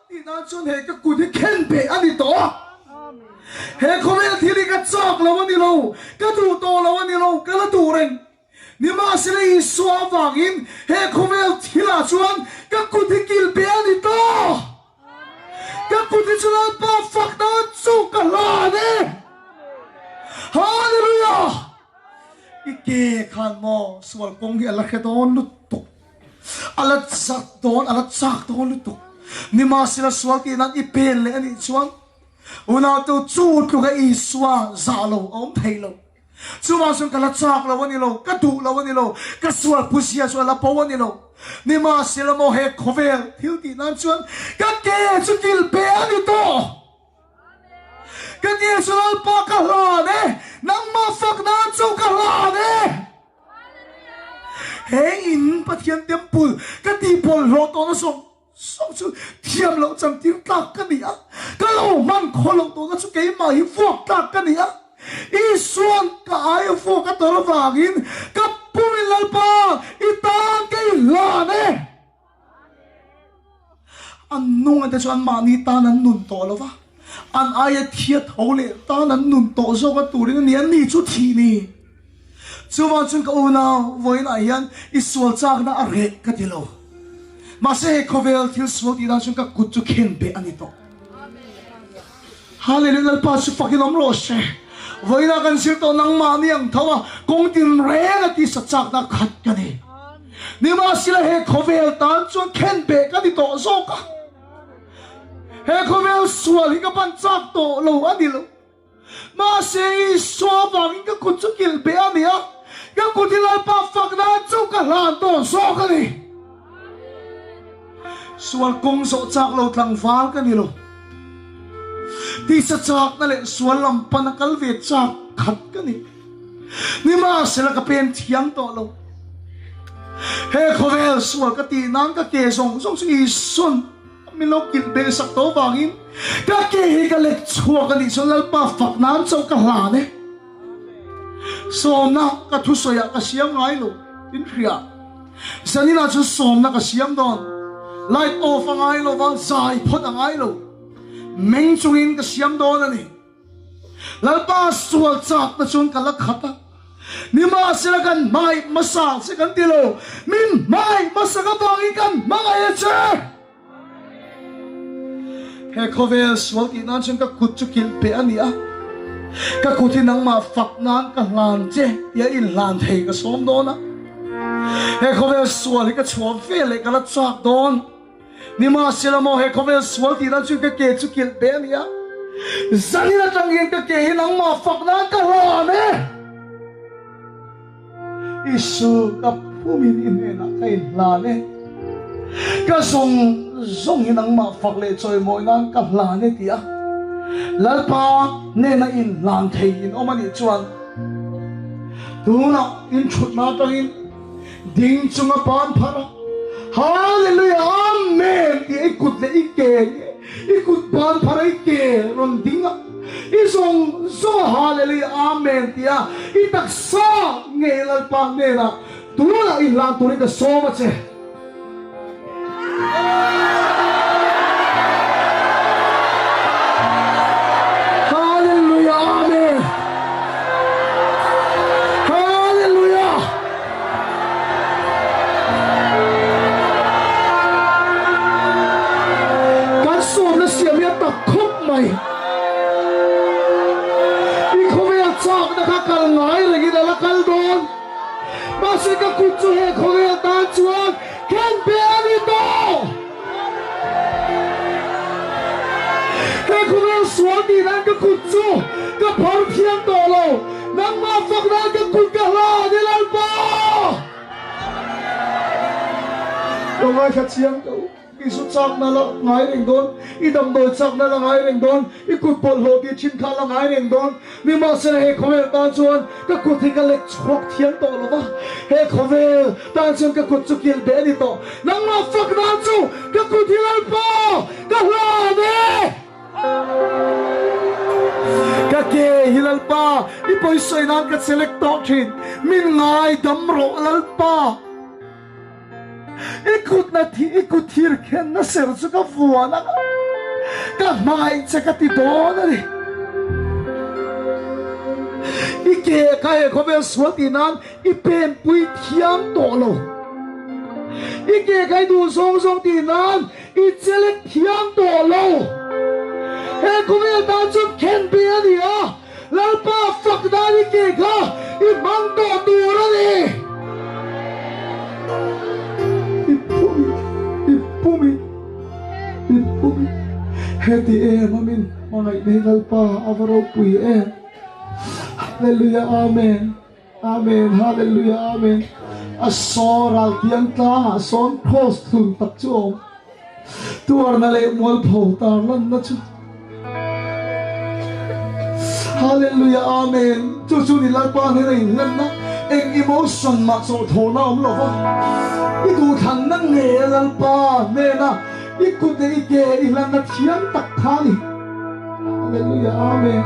tih nan chuan he ka kut hi khen beh a ni tawh a. He khawvel thil hi ka chak lo a ni lo, ka duh tawh lo a ni lo, ka la duh reng. Nimahsela Isua avangin he khawvel thilah chuan ka kut hi kil beh a ni ta. Ka kut hi chu Lalpa fak nan chu ka hlan e. Hallelujah! I ke khan maw sual kawng hi a la hre dawn lutuk. A la chak dawn, a la chak dawn lutuk. Nimahsela sual tih nan i pen leh a nih chuan unau tu chu tluka Isua zah lo a awm thei lo. Chuvang chuan ka la chak lo a ni lo, ka duh lo a ni lo, ka sual puzia chu a la bo a ni lo. Nimahsela maw he khawvel thil tih nan chuan ka ke chu kil pe a ni tawh. Ka ke chu Lalpa ka hlan e, nangmah fak nan chu ka hlan e. He in Pathian temple ka tih bawlhhlawh tawhna zawng zawng chu thiam loh chantir tlak ka ni a, ka lo hman khaw loh tawhna chu keimah hi vuak tlak ka ni a. Isuan ka aia vuak a tawrh avangin ka pumin Lalpa i tan ka inhlan e. An nungate chu anmahni tan an nun tawh lo va, an aia thia tho leh tan an nun tawh zawk a turin a ni, an ni chu thih ni. Chuvang chuan ka unau, vawiinah hian i sual chakna a reh ka ti lo. Mahse he khawvel thil sual tih dan chuan ka kut chu khen beh a ni tawh. Hallelujah Lalpa chu fakin awm rawh se. Vawiinah kan zir tawh nangmahni ang tho a, kawng tin reng a tisa chakna khat ka ni. Nimahsela he khawvel tan chuan khen beh ka ni tawh zawk a. He khawvel sual hi ka pan chak tawh lo a ni lo. Mahse Isua vangin ka kut chu kilh beh a ni a, ka kut hi Lalpa fak nan chu ka hlan tawh zawk a ni. Sual kawng zawh chak lo tlangval ka ni lo. Tisa chakna leh sual lam pana kal ve chak khat ka ni. Nimahsela ka pen thiam tawh lo. He khawvel sual ka tih nan ka ke zawng zawng chu Isuan Min lo kilh beh sak tawh vangin ka ke hi ka lek chhuak a nih chuan Lalpa fak nan chauh ka hlan e. Sawmna ka thusawiah ka siam ngai lo in hria. Zaninah chuan sawmna ka siam dawn. Light off a ngai lo va, zai phawt a ngai lo. Meng chungin ka siam dawn a ni. Lalpa sual chakna chuan ka la khat a, nimahsela kan hmangaih hmasa che kan ti lo, min hmangaih hmasa ka vangin kan hmangaih a che. He khawvel sual tih nan chuan ka kut chu kilh peh a ni a, ka kut hi nangmah fak nan ka hlan che tia inhlan thei ka sawm dawn a, he khawvel sual hi ka chhuah veleh ka la chak dawn. Nimahsela maw he khawvel sual tih nan chuan ka ke chu kilh be a ni a, zanin atang hian ka ke hi nangmah fak nan ka hlan e. Isu ka phumin i hnenah ka inhlan e, ka zawng zawng hi nangmah fak leh chawimawi nan ka hlan e ti a, Lalpa hnena inhlan thei in awm a nih chuan tunah inthutna atangin Ding chunga pan phar a, Hallelujah, Amen tih i kut leh i ke i kut ban phar a i ke rawn ding a, i zawng zawng a Hallelujah, Amen tih a i taksa ngei Lalpa hnenah tunah i hlan turin ka sawm a che. Hallelujah Amen Hallelujah Kan sawmna siam hi a tak khawp mai I khawvel chakna kha kal ngai rengin a la kal dawn Mahse ka kut chu he khawvel tan chuan Khen pe a ni tawh! He khawvel sual tih nan ka kut chu ka phar thiam tawh lo, nangmah fak nan ka kut ka hla a ni Lalpa! Ka ngaithla chiang tawh u. Isu chakna la ngai reng dawn, i damdawi chakna la ngai reng dawn, i kut bawlhhlawh tih thin kha la ngai reng dawn. Nimahsela he khawvel tan chuan ka kut hi ka lek chhuak thiam tawh lo va, he khawvel tan chuan ka kut chu kilh beh a ni tawh. Nangmah fak nan chu ka kut hi Lalpa ka hlan e! Ka ke hi Lalpa i pawisawi nan ka che lek tawh thin, min ngaidam rawh Lalpa. I kutna thi, i kut thir khenna ser chu ka vuan ang a, ka hmangaih che ka ti dawn a ni. I ke kha he khawvel sual tih nan i penpui thiam tawh lo. I ke kha i duh zawng zawng tih nan i chelek thiam tawh lo. He khawvel tan chuan khenbe a ni a. Lalpa fak dan i ke kha i hmang tawh tur a ni. I pumi, i pumi, i pumi. Heti em a min hmangaih nei Lalpa a va ropui em. Hallelujah Amen. Amen Hallelujah Amen. A saw ral tiang tlangah sawn cross hlun tak chu a awm. Tuarna leh mualpho tarlanna chu. Hallelujah Amen. Chu chu ni Lalpa hnena inhlanna eng emotion mah chawhthawhna awm lo va. I duhthlanna nge Lalpa hnena i kut leh i ke i hlanna thiam tak kha a ni. Hallelujah Amen.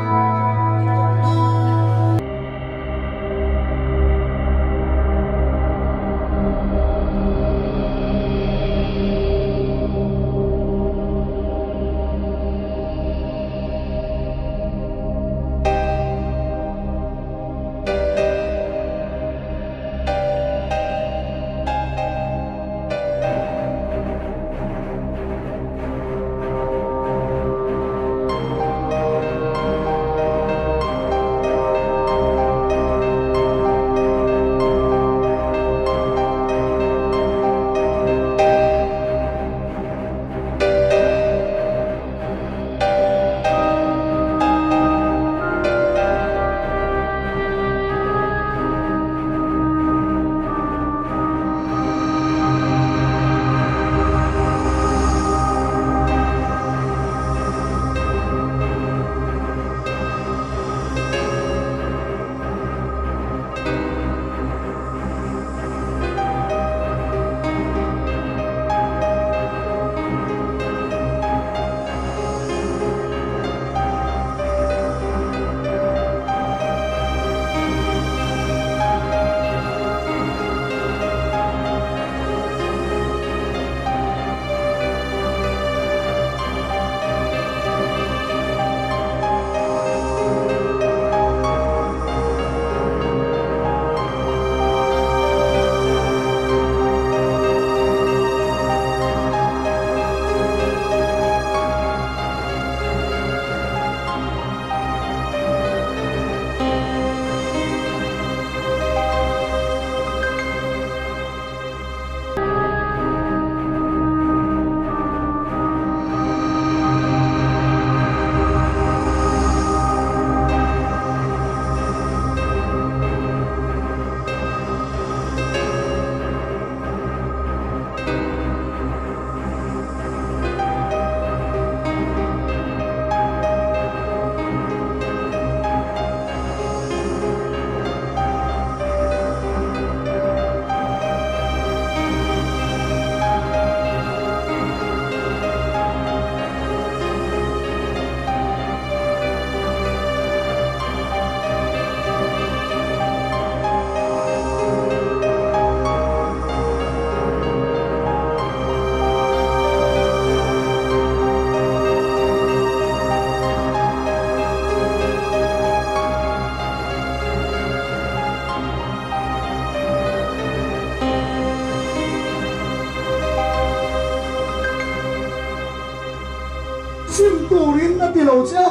Sim turin a ti lo che a,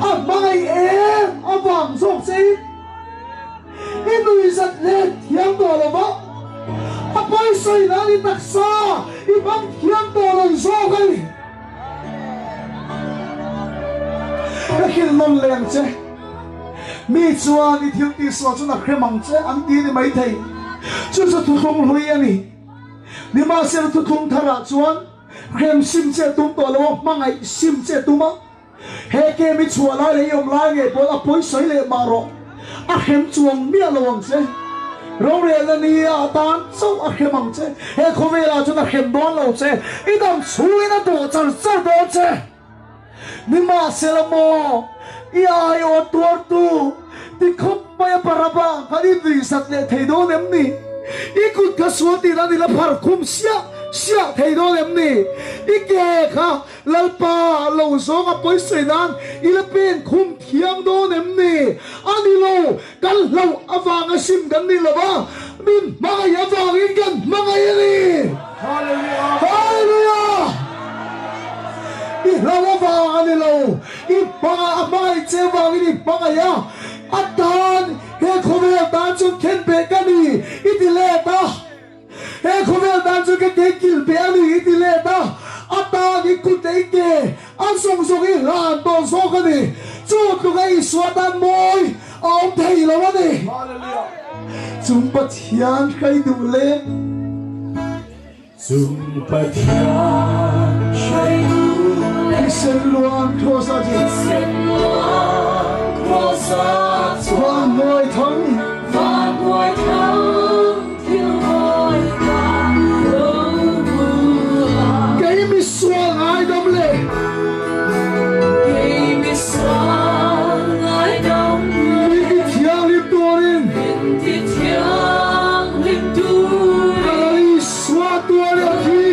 a hmangaih em avang zawk che in i nuihzat let thiam tawh lo va, a pawisawi nan i taksa i hmang thiam tawh lo zawk a ni. Ka hrilh nawn leh ang che. Mi chuan i thil tihsual chu na hrem ang che an ti ni maithei. Chu chu thuthlung hlui a ni. Nimahsela thuthlung tharah chuan hrem sim che tum tawh lo a, hmangaih sim che tum a. He kem i chhuah lai leh i awm lai ngei pawh a pawi sawi leh mah rawh. A hrem chuang miah lo ang che. Rorelna ni ah tan chauh a hrem ang che. He khawvelah chuan a hrem dawn lo che. I dam chhungin a dawh char char dawn che. Nimahsela maw, i aiawh tuartu ti khawp mai a Baraba khan i nuihzat leh thei dawn em ni? I kut kha sual tih nan i la phar khum siah siah thei dawn em ni? I ke kha Lalpa lo zawng a pawisawi nan i la pen khum thiang dawn em ni? A ni lo, kan hlauh avanga sim kan ni lo va, min hmangaih avangin kan hmangaih a ni. Hallelujah! I hlauh avang a ni lo, i hmanga a hmangaih che avangin i hmangaih a, a tan he khawvel tan chuan khen beh ka ni i ti let a. He khawvel tan chuan ka ke kil beh a ni i ti let a, a tan i kut leh i ke a zawng zawng i hlan tawh zawk a ni. Chu tluk a Isua tan mawi a awm thei lo a ni. Chung Pathian hrai duh le. Chung Pathian hrai duh le. Thisen luang cross ah cun. Thisen luang cross ah cun. Van hnuai thang. Van hnuai thang. Kei misual ngaidam le. Min ti thianghlim turin. Ka Lal Isua tuar a thi.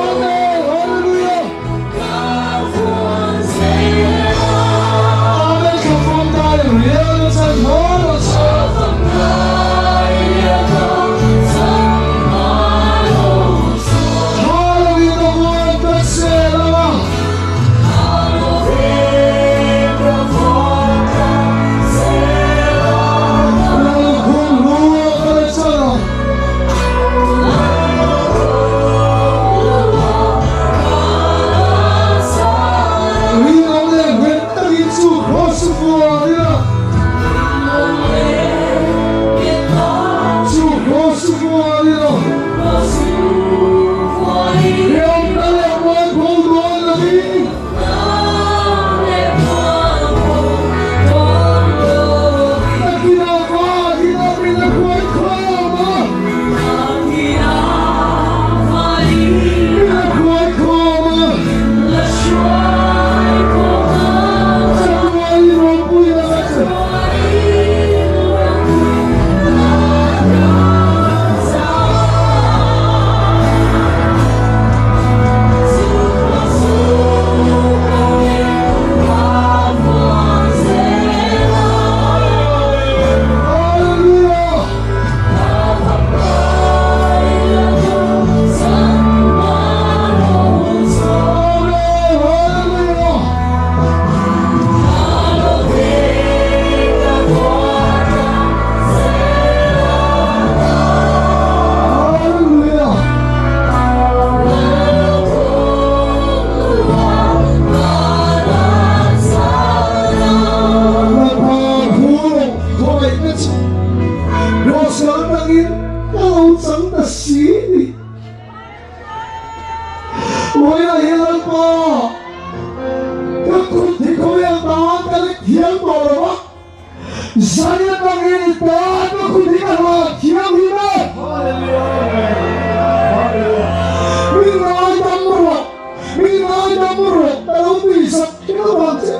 Amen! Hallelujah! Amen! Ka fam dai rial chan hmar Hallelujah! Ka vuan ka sel anga. Lalkhum hlua ka la chan a. Rinawm leh nghet takin chu Cross vuan ila. Chu Cross vuan ila. Hriamna leh mualpho dawn lovin. Nakinah vahin a min a hruai khawm a. Min a hruai khawm a. Chatuain ropui ang a che. Hallelujah! Amen! Hallelujah! Hallelujah! Lalpa thu khawngaihna chu Ruahsual dangin ka lo chang ta si ni. Vawiinah hian Lalpa ka kut hi khawvel tan ka lek thiam tawh lo a, Zai atangin i tan ka kut hi ka hlan thiam hi e. Min ngaidam rawh, min ngaidam rawh ka lo tihsak thil vang che.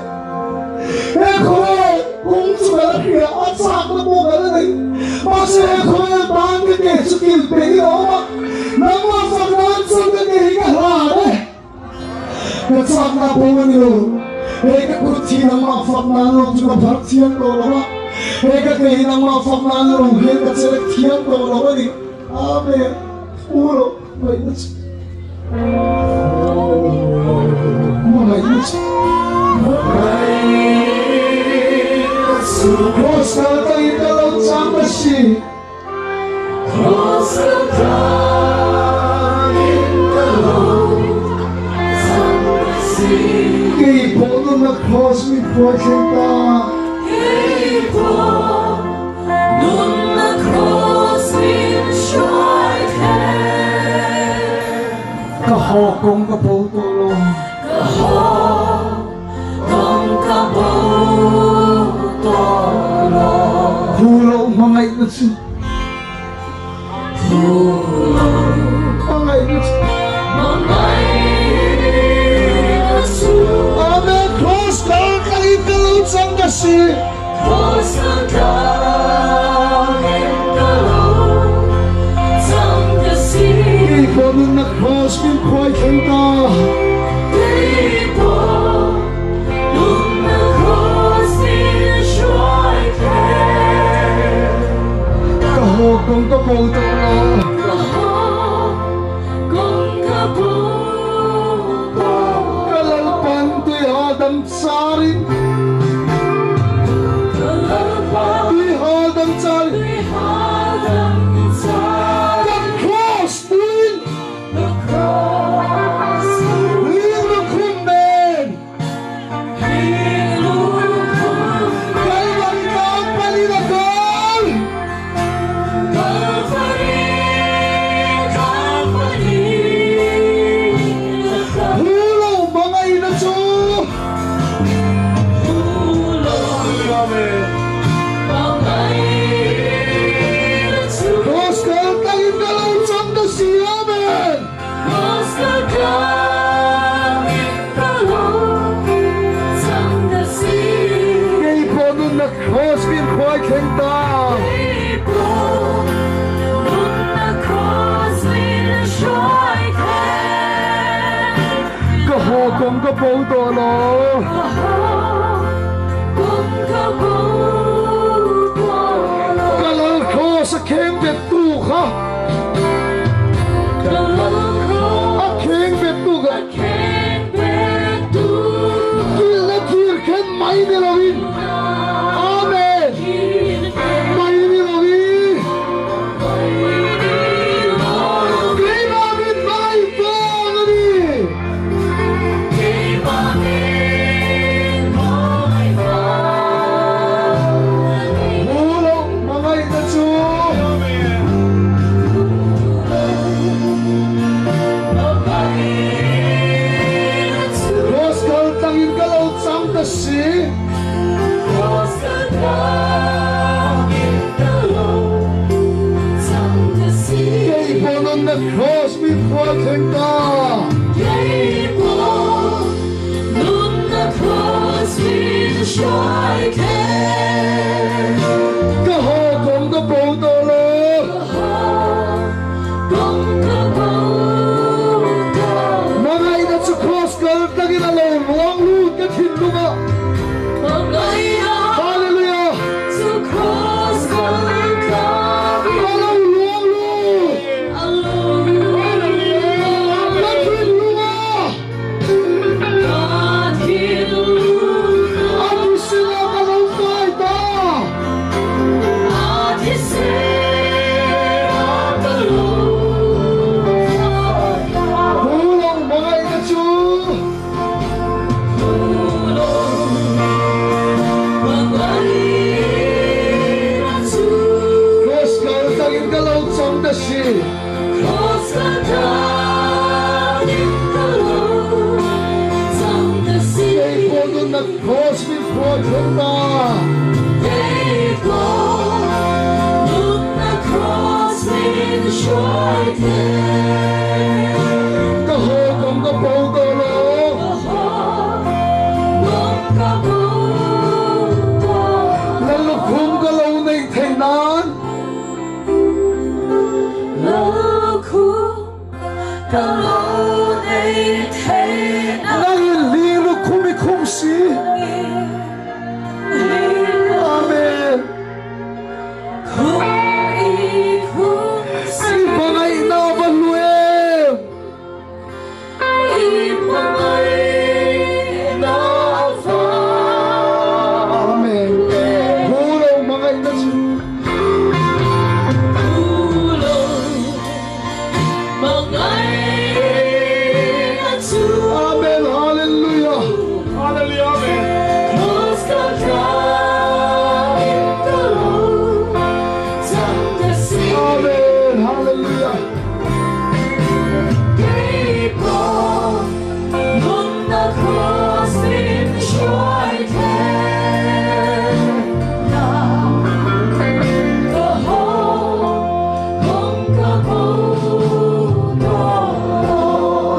He khawvel kawng chu ka la hria, a chakna pawh ka la nei. Mahse he khawvel tan ka ke chu kil peih i awm a, nangmah fak nan chuan ka ke hi ka hlan e. Ka chakna pawh a ni lo, he ka kut hi nangmah fak nan lawng chu ka phar thiam tawh lo a, he ka ke hi nangmah fak nan lawng hian ka chelek thiam tawh lo a ni. Amen. Thu lo ngaihna chu. Hmangaihna chu. Cross kal tangin ka lo chang ta si. Cross kal tangin ka lo chang ta si. Kei pawh nunna cross min hruai thleng ta. Kei pawh nunna cross min hruai thleng. Ka haw kawng ka bo tawh lo. Ka haw kawng ka bo tawh lo. Phu loh hmangaihna chu. Phu loh hmangaihna chu. Hmangaihna chu. Kei pawh nunna Kraws min khuai thleng ta. Ka haw kawng ka bo tawh lo. Ka Lalpan tui hahdam charin. Tui hahdam charin. Ka Kraws tuin. Rilru khum nen. Kalvari tlang palin a kal. Hu lo hmangaihna chu. Cross kal tangin ka lo chang ta si Amen. Kei pawh nunna Cross min khuai thleng ta. Ka haw kawng ka bo tawh lo. Ka lal Cross a kheng bet tu kha. A kheng bet tu kha. Kilh a thir khen mai ni loin. Amen. Mai ni loin. Keimah min hmangaih vang a ni. Hu loh hmangaihna chu. Cross kal tangin ka lo chang ta si. Kei pawh nunna Cross min khual thleng ta. Ka haw kawng ka bo tawh lo. Hmangaihna chu Cross kal takin a lo ruang lut ka thinlung ah. Hallelujah! A lo ruang lut ka thinlung ah. A thisen ah ka lo fai ta. Pu lo hmangaihna chu Cross kal tangin ka lo chang ta si. Kei pawh nunnak Cross min khua thleng ta. Ka haw kong ka bo tawh lo. Na lukhum ka lo neih theih nan. Nangin hling lukhum i khum si. Amen. I hmangaihna va hlu em! Amen. Hu lo hmangaihna chu. Amen. Hallelujah. Hallelujah. Amen. Amen. Hallelujah.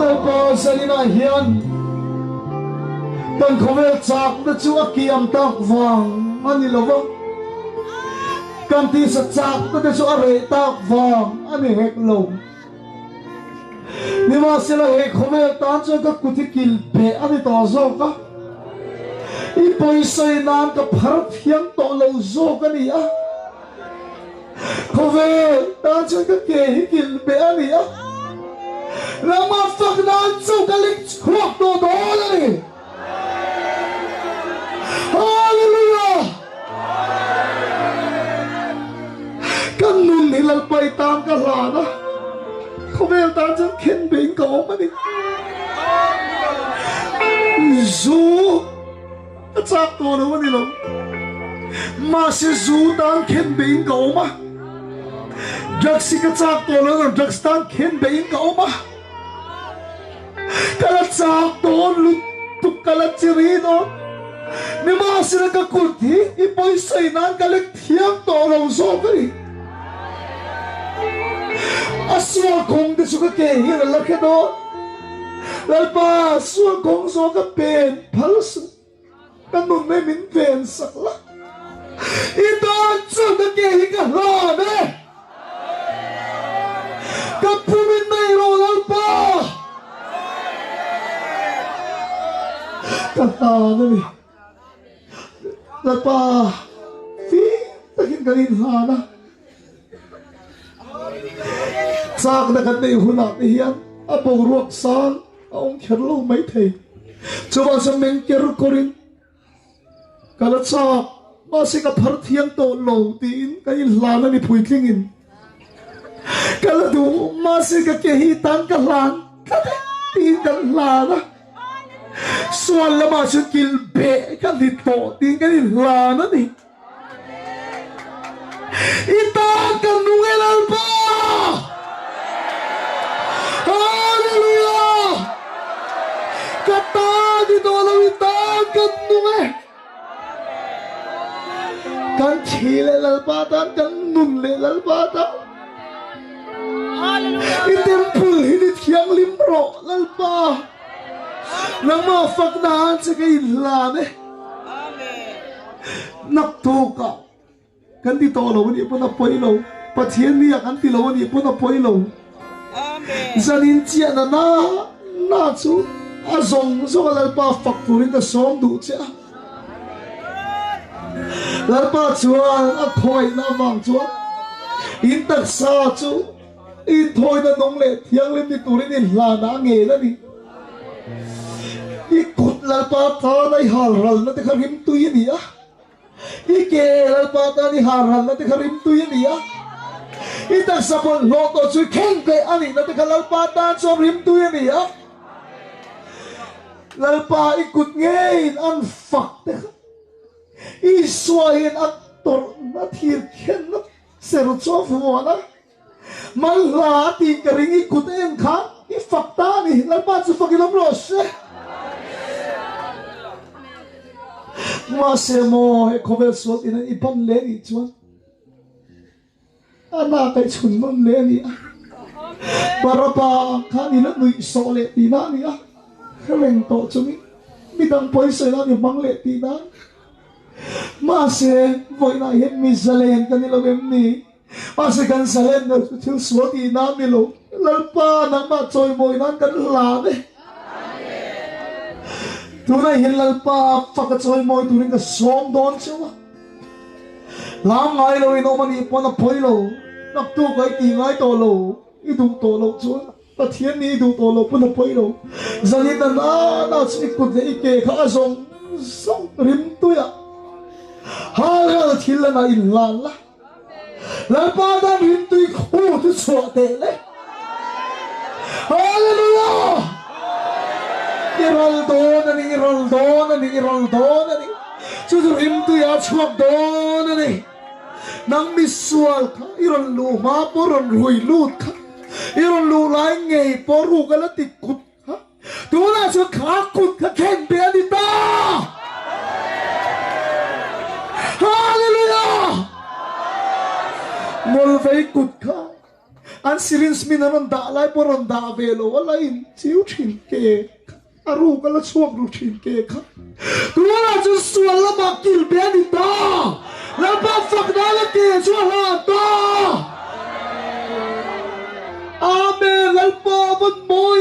Lalpa zaninah hian kan khawvel chakna chu a kiam tak vang a ni lo va. Kan tisa chakna te chu a reh tak vang a ni hek lo. Nimahsela he khawvel tan chuan ka kut hi kil beh a ni tawh zawk a, i pawisawi nan ka phar thiam tawh lo zawk a ni a. Khawvel tan chuan ka ke hi kil beh a ni a, nangmah fak nan chu ka lek chhuak tawh dawn a ni. Hallelujah! Ka nun hi Lalpai tan ka hlan a, khawvel tan chuan khen bein ka awm a ni. Zu ka chak tawh lo a ni lo. Mahse zu tan khen bein ka awm a, drugs hi ka chak tawh lo a ni lo, drugs tan khen bein ka awm a. Ka la chak dawn lutuk ka la chiri dawn. Nimahsela ka kut hi i pawisawi nan ka lek thiam tawh lo zawk a ni. A sual kawng te chu ka ke hian a la hre dawn. Lalpa sual kawng zawh ka pen phal suh. Ka nun mai min ven sak la. I tan chuan ka ke hi ka hlan e. Ka pum in nei rawh Lalpa. Ka hlan a ni. Lalpa fim takin kan inhlan a. Chakna kan neih hunah te hian a boruak sang a awm kher lo mai thei. Chuvang chuan meng ker kawrin ka la chak, mahse ka phar thiang tawh lo tiin ka inhlan a ni puitlingin. Ka la duh, mahse ka ke hi tan ka hlan tlat e tiin kan hlan a. Sual lamah chuan kilh beh ka ni tawh tiin kan inhlan a ni. I tan ka nung e Lalpa! Hallelujah! Ka tan i tawh lo, i tan ka nung e. Kan thi leh Lalpa tan, kan nun leh Lalpa tan. I temple hi ni thianghlim rawh Lalpa. Nangmah fak nan che ka inhlan e. Naktukah kan ti tawh lo a nih pawn a pawi lo. Pathian ni ah kan ti lo a nih pawn a pawi lo. Zanin chiahna na na chu a zawng zawng a Lalpa fak turin ka sawm duh che a. Lalpa chuan a khawngaihna avang chuan in taksa chu Inthawina nung leh thianghlim ni turin i hlan a ngel a ni. I kut Lalpa tana i hal ralna te kha rimtui a ni a. I ke Lalpa tana i hal ralna te kha rimtui a ni a. I taksa bawlhhlawh tawh chu i khen beh a nihna te kha Lalpa tan chuan rimtui a ni a. Lalpa i kut ngeiin an fak te kha Isua hian a tawrhna thir khenna ser chu a vuan a. Malhla a tih ka ring i kut en kha i fak ta a ni, Lalpa chu fak i lawm rawh se. Mahse maw he khawvel sual tina i ban leh nih chuan a na kaih chhun nawn leh a ni a, Baraba khan i la nuih sawh leh tihna a ni a, hre reng tawh chungin midang pawisawi nan i hmang leh tihna. Mahse vawiinah hian mi zalen ka ni lo em ni? Mahse kan zalen lo chu thil sual tih nan ni lo, Lalpa nangmah chawimawi nan kan hlan e. Tunah hian Lalpa faka chawimawi turin ka sawm dawn cheu a. Hlam ngai lo in awm a nih pawn a pawi lo, naktuk a i tih ngai tawh lo, i duh tawh loh chuan Pathian nih i duh tawh loh pawn a pawi lo. Zanin na nana chu i kut leh i ke kha a zawng zawng rimtui a, hal hal thil lana inhlan la. Lalpa tan rimtui khu chu chhuah teh le. Hallelujah! I ral dawn a ni, i ral dawn a ni, i ral dawn a ni. Chu chu rimtui ah chhuak dawn a ni. Nang misual kha i rawn luh hma pawh rawn rui lut kha, i rawn luh lai ngei pawh ruk a la ti kut kha. Tunah chuan kha kut kha khen be a ni ta! Hallelujah! Ngawlvei kut kha an syringe min an rawn dah lai pawh rawn dah ve lo a la in chiu thin ke kha, a ruk a la chhuak ru thin ke kha. Tunah chuan sual lamah kil be a ni ta! Lalpa fak nana ke chu a. A van mawi.